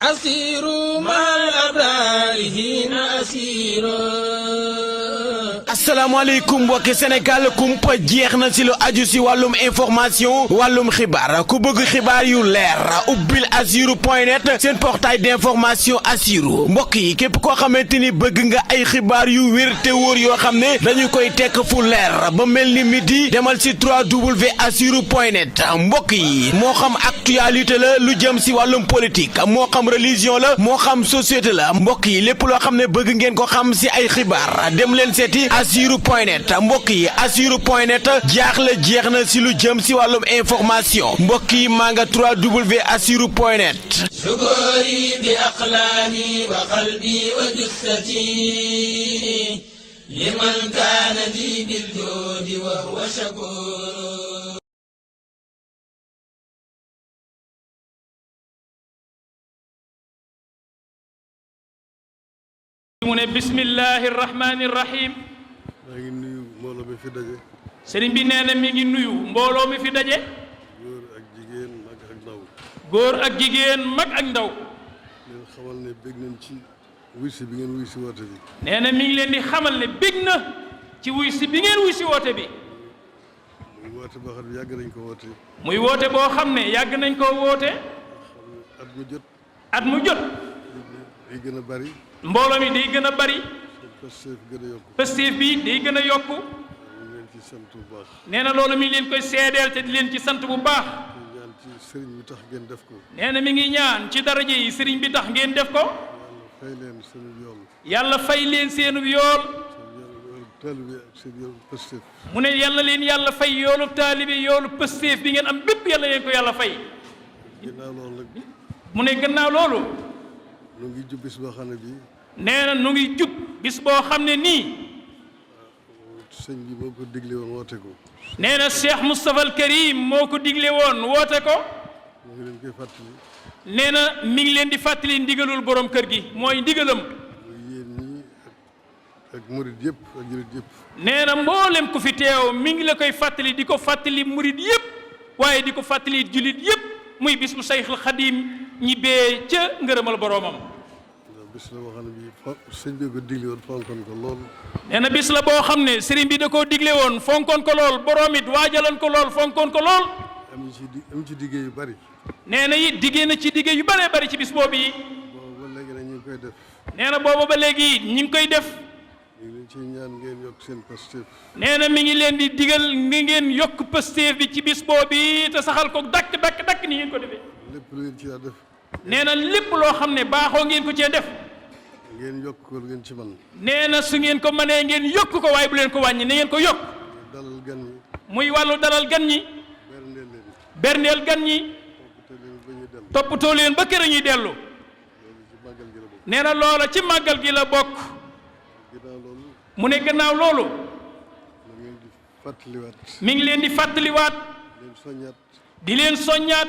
asiru mal abrari hina asiru. asalaamaaleykum mbokki Sénégal kumpa jeex na ci lu aju ci wàllum information wàllum xibaar ku bëgg xibaar yu leer ubbil asiru.net seen portail d'information asiru mbokk yi képp koo xamante ni bëgg nga ay xibaar yu wér te wóor yoo xam ne dañu koy tekk fu leer ba mel ni midi demal ci www.asiru.net mbokk yi moo xam actualité la lu jëm ci wàllum politique moo xam religion la moo xam société la mbokk yi lépp loo xam ne bëgg ngeen ko xam ci ay xibaar dem leen seeti asiru.net mbokk yi asiru.net jaaxle jeex na ci lu jëm ci wàllum information mbokk yi maa nga www.asiru.net shukuri bi aqlami wa qalbi wa jussati liman kana li bil judi wa huwa shakur. mu ne bismillahi rahmani rahim. maa ngi nuyu mbooloo mi fi daje. sëriñ bi nee na mi ngi nuyu mbooloo mi fi daje. góor ak jigéen mag ak ndaw. góor ak jigéen mag ak ndaw. leen xamal ne bég nañ ci wuy si bi ngeen wuy si woote bi. nee na mi ngi leen di xamal ne bég na ci wuy si bi ngeen wuy si woote bi. muy woote boo xam ne yàgg nañ ko woote. muy woote boo xam ne yàgg nañ koo woote. at mu jot. at mu jot. day gën a bari. mbooloo mi day gën a bari. Pastef gën a yokku. Pastef bi day gën a yokku. ñu leen ci sant bu baax. nee na loolu mi ngi leen koy seedeel te di leen ci sant bu baax. ñu ñaan ci sëriñ bi tax ngeen def ko. nee na mi ngi ñaan ci daraje yi sëriñ bi tax ngeen def ko. yàlla fay leen seen yool. yàlla fay leen seenu yool. seen yoolu taalibe ak seen yoolu Pastef. mu ne yàlla leen yàlla fay yoolu taalibe yoolu Pastef bi ngeen am bépp yàlla leen ko yàlla fay. ginnaaw loolu nag. mu ne gannaaw loolu. nu ngi jub bis boo xam ne bii. nee na nu ngi jub bis boo xam ne nii. sëñ bi moo ko digle woon woote ko. nee na Cheikh Moustapha al Karim moo ko digle woon woote ko. mu ngi leen koy fàttali. nee na mi ngi leen di fàttali ndigalul borom kër gi mooy ndigalam. muy yéen ñii ak murid yëpp ak julit yëpp. nee na mboolem ku fi teew mi ngi la koy fàttali di ko fàttali murid yëpp waaye di ko fàttali julit yëpp muy bis bu Sayxul Xadim ñibbee ca ngërëmal boromam. bis la boo xam ne bii sëñ bi ko digle woon fonkoon ko lool. nee na bis la boo xam ne sëriñ bi da koo digle woon fonkoon ko lool borom it waajaloon ko lool fonkoon ko lool. am ci diggé yu bari. nee na it diggée na ci diggé yu bëree bëri ci bis boobu yi. boobu ba léegi nag ñu ngi koy def. nee na boobu ba léegi ñu ngi koy def. ñu ngi leen ci ñaan ngeen yokk seen Pastef. nee na mi ngi leen di digal ni ngeen yokk Pastef bi ci bis boobu yi te saxal ko dakk ni ngeen ko defee. lépp lu ngeen ci daa def. nee na lépp loo xam ne baaxoo ngeen ko cee def. ngeen yokk ko lu ngeen ci man. nee na su ngeen ko mënee ngeen yokk ko waaye bu leen ko wàññi na ngeen ko yokk. dalal gan ñi. muy wàllu dalal gan ñi. berndeel leen. berndeel gan ñi. toppatoo leen ba ñuy dem. toppatoo leen ba kër ñuy dellu. loolu ci màggal gi la bokk. nee na loola ci màggal gi la bokk. ginnaaw loolu. mu ne gannaaw loolu. mu ngeen di fàttaliwaat. mi ngi leen di fàttaliwaat. leen soññaat. di leen soññaat.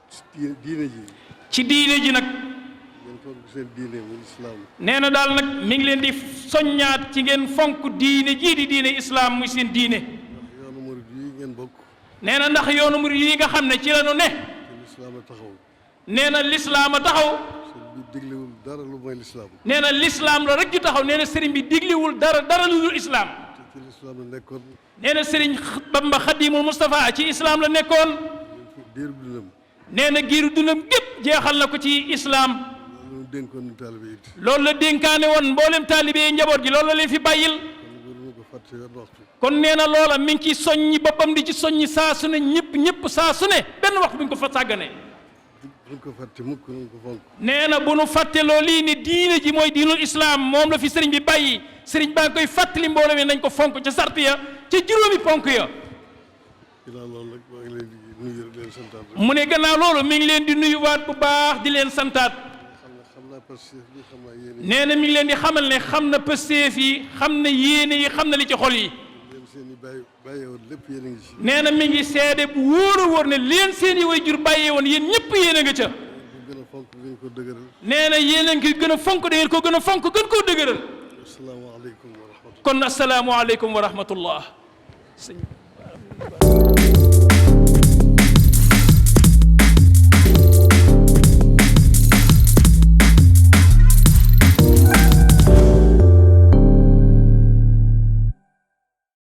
ci diine ji. ci diine ji nag. ngeen fonk seen diine muy islaam. nee na daal nag mi ngi leen di soññaat ci ngeen fonk diine jii di diine islaam muy seen diine. ndax yoonu murid yi ngeen bokk. nee na ndax yoonu murid yi nga xam ne ci la ñu ne. te lislaam a taxaw. nee na lislaam a taxaw. sëñ bi diglewul dara lu mooy lislaam. nee na lislaam la rek ju taxaw nee na sëriñ bi digliwul dara lu dul islaam. te ci lislaam la nekkoon. nee na sëriñ Bamba Xadimul Moustapha ci islaam la nekkoon. diirub dundam. nee na giiru dundam gépp jeexal na ko ci islaam. loolu dénkoon ñu taalibe it. loolu la dénkaane woon mboolem taalibe yi njaboot gi loolu la leen fi bàyyil. kon loolu ko fàtte wenn waxtu. kon nee na loola mi ngi ci soññi boppam di ci soññi saa su ne ñëpp saa su ne benn waxtu bu ñu ko fa sàggane. buñ ko fàtte mukk nañ ko fonk. nee na bu nu fàtte loolu lii ne diine ji mooy diinul islaam moom la fi sëriñ bi bàyyi sëriñ baa ngi koy fàttali mbooloo mi nañ ko fonk ca sart ya ca juróomi ponk ya. ginnaaw loolu nag maa ngi leen di nuyu leen santaat rek. mu ne gannaaw loolu mi ngi leen di nuyuwaat bu baax di leen santaat. xam naa Pastef bi xam naa yéen nee na mi ngi leen di xamal ne xam na Pastef yi xam na yéene yi xam na li ci xol yi. leen seen i bàyyee woon lépp yéen a ngi ci. nee na mi ngi seede bu wóor a wóor ne leen seen i way jur bàyyee woon yéen ñëpp yéen a nga ca. gën a fonk gën ko dëgëral. nee na yéen a ngi gën a fonk da ngeen ko gën a fonk gën koo dëgëral. asalaamaaleykum wa rahmatulah. kon asalaamualeykum wa rahmatullah.